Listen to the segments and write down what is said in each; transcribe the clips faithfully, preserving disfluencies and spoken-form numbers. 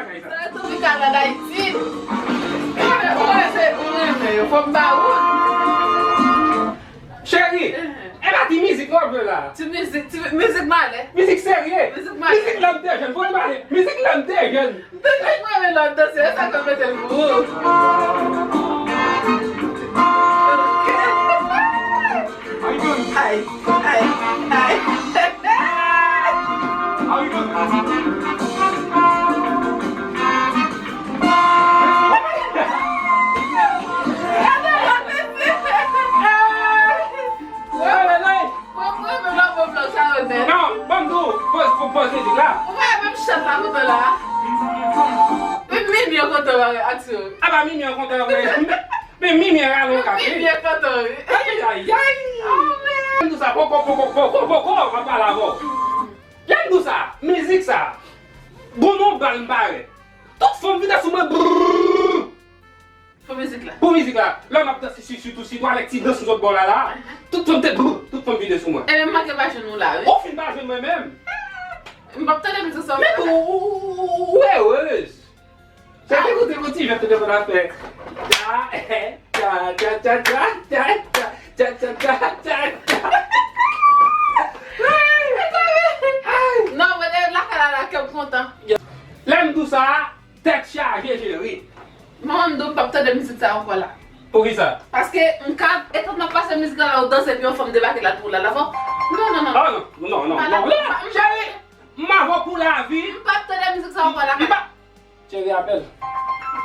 Sa tou ki ka nan Ayiti. Mwen, mwen, se pou renmen yo. Fò m ba ou. Cheri, e pa ti mizik nou ap jwe la. Ti mizik, ti mizik malè. Mizik serye. Mizik malè. Mizik lè m te jèn. Fò nou pale. Mizik lè m te jèn. M te jèn mwen, men lè m danse, e sa k fè m mete l pou ou. Ay, ay, ay. Gade lòt mesye. Mwen, mwen, mwen, mwen, mwen, mwen, sa yo nèt. Non, ban m di w, pòz, pòz, pòz mizik la. Ou pa menm chat la kontan la. Men Mimi an kontan wè aksyon. A pa Mimi an kontan wè. Men Mimi an rale yon kafe. Mimi an kontan wi. Ay, ay, ay. Ban m di w sa, poko, poko, poko, poko, mwen pale avè w. Ban m di w sa, mizik sa. Bon, non, bal m parèt. Tout fanm vide sou mwen. Brrr. Pou mizik la. Pou mizik la. Lè m ap danse si, sitou si twalèt ti dans sou zòt bò la la. Tout fanm te brr, tout fanm vide sou mwen. Ebyen, m manke pa jwenn ou la, wi. Ou fin pa jwenn mwen menm. M p ap tande mizik sa. Men ou, ou, ou, ou, ou erez. Sa te koute yon ti vèt te devan afè. Tcha, tcha, tcha. Non, mwen te lakay la la, kè m kontan. Lè m di w sa, tèt chaje, cheri. Manman m di w m p ap tande mizik sa ankò la. Poukisa? Paske m ka, etan m ap pase mizik la la, ou danse, epi yon fanm debake la tou la, la fò. Non, non, non. Ah, non, non, non, non. Cheri, m avè w pou lavi. M p ap tande mizik sa ankò la. M p ap, cheri, apèl.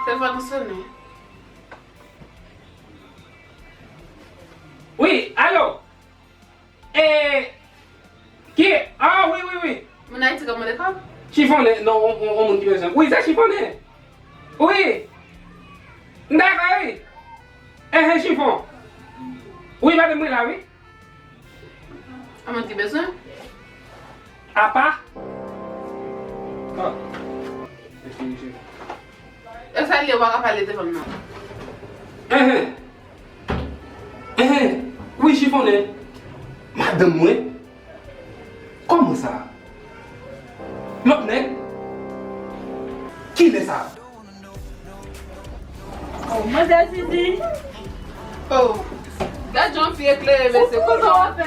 Telefòn nan sonnen. Wi, alo. E, ki, ah, wi, wi, wi. Moun Ayiti k ap mande kòb? Chifonnen, non, on, on, on moun ki bezwen. Wi, se Chifonnen. Wi. M dakò, wi. Enhen, Chifon. Wi, madanm, mwen la, wi. On moun ki bezwen? Apa? Ah. Mèsi, mesye. E sa l ye, ou pa ka pale devan m non. Enhen. Enhen. Wi, Chifonnen. Madanm mwen. Kòman sa? Lòt nèg? Kilè sa? Oh, manzè Zizi. Oh. Gad jan fi eklere, mesye. Kouman w ap fè?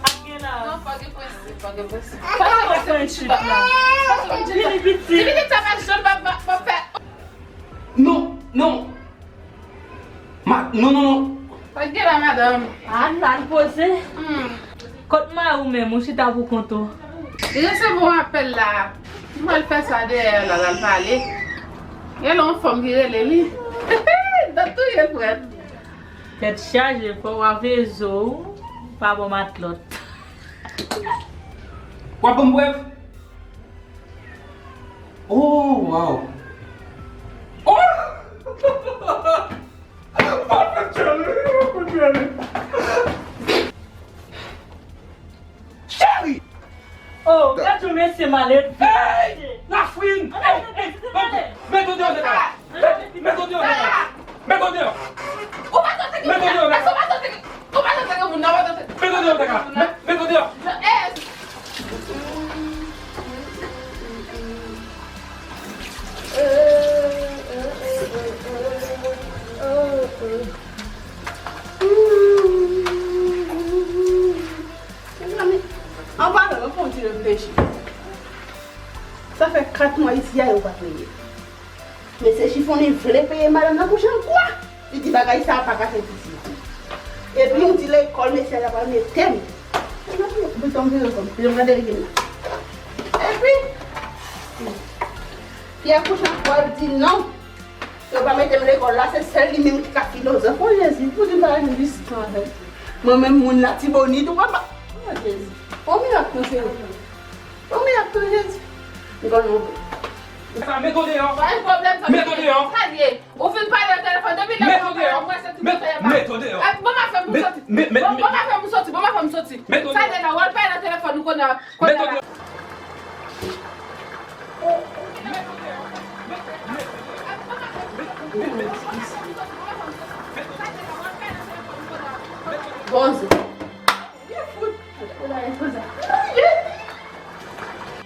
Ak gen la. Non, pa gen prensip, pa gen prensip. Pa gen prensip la. Vini piti. Vini sa pa jwenn pa, pa, pa fè. Non, non. Ma, non, non, non. Pa gen la, madanm. Al, al poze. Hmm. Kot mari w menm, ou chita pou kont ou? Li resevwa yon apèl la. M pral fè sa dèyè la, l al pale. Gen yon fanm ki rele li. Dat touye l prèt. Tèt chaje, fò w ave zo w, pa bon matlòt. W ap ban m prèv? Oh, wow. Oh! Cheri! Oh, gad yon mesye maledve. Hey! Lafouin! Hey! Hey! Mete w deyò nèt la! Mete w deyò nèt la! Mete w deyò! Ou pa tande ki moun nan, ou pa tande ki, ou pa tande ki moun nan, ou pa tande ki moun nan. Mete w deyò nèt la! Mete w deyò! Mezanmi, an palan, mwen fè yon ti reflechi. Sa fè kat mwa isi a, yo pa peye. Mesye Chifonnen vle peye madanm nan kouche an kwa. Li di bagay sa a pa ka fèt isi. Epi yon ti lekòl mesye a pral mete m. Mwen di, "Bouton vire kòm, jan m gade legim nan." Epi, fi a kouche an kwa, li di non. Yo pa mete m lekòl la, se sèl li menm ki ka filozòf. O Jezi, pou di m pa jwenn distan avè l. Mwen menm moun Latibonit, ou pa ba. O Jezi. O mirak tou, cheri. O mirak tou, Jezi. M konn ouvri. Sa, mete w deyò. Pa gen pwoblèm, sa. Mete w deyò. Sa l ye. Ou fin pale nan telefòn depi lè. Mete w deyò. Mwen santi mwen fè pa. Mete w deyò. Eh, bon, m ap fè pou soti. Bon, bon, m ap fè pou soti. Bon, m ap fè pou soti. Mete w deyò. Sa l ye la, w al pale nan telefòn, ou konnen. Mete w deyò. Bonjou.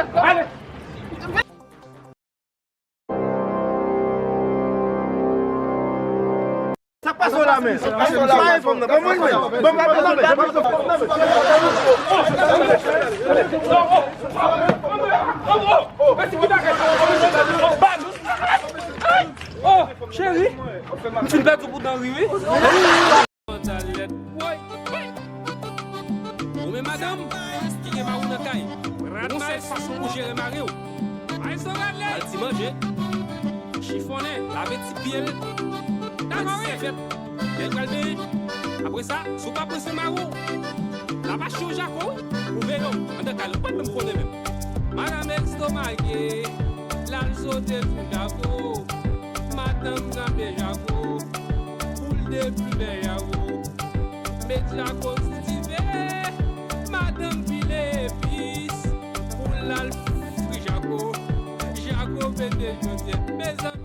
Ale. Sa k pase w la, men? Sa k pase w la, men? Ban mwen, men. Ban mwen, ban mwen, ban mwen. Oh, cheri, m fin pèdi w pou dan ri, wi. Ou menm madanm ki gen mari w nan kay, ou gon sèl fason pou jere mari w. Al ti manje, chifonnen, lave ti pye l, bay ti sèvyèt, lè l pral benyen. Apre sa, si w pa pran swen mari w, l ap achte yon jako, wi, pou veye w anndan kay la, ou pa t menm konnen menm. Madanm estomake, l al sote sou jako. Madanm tranpe jako, boul de plimen jako. Met jako sou dife, madanm pile epis, pou l al fri jako. Jako pete jodi a, mezanmi.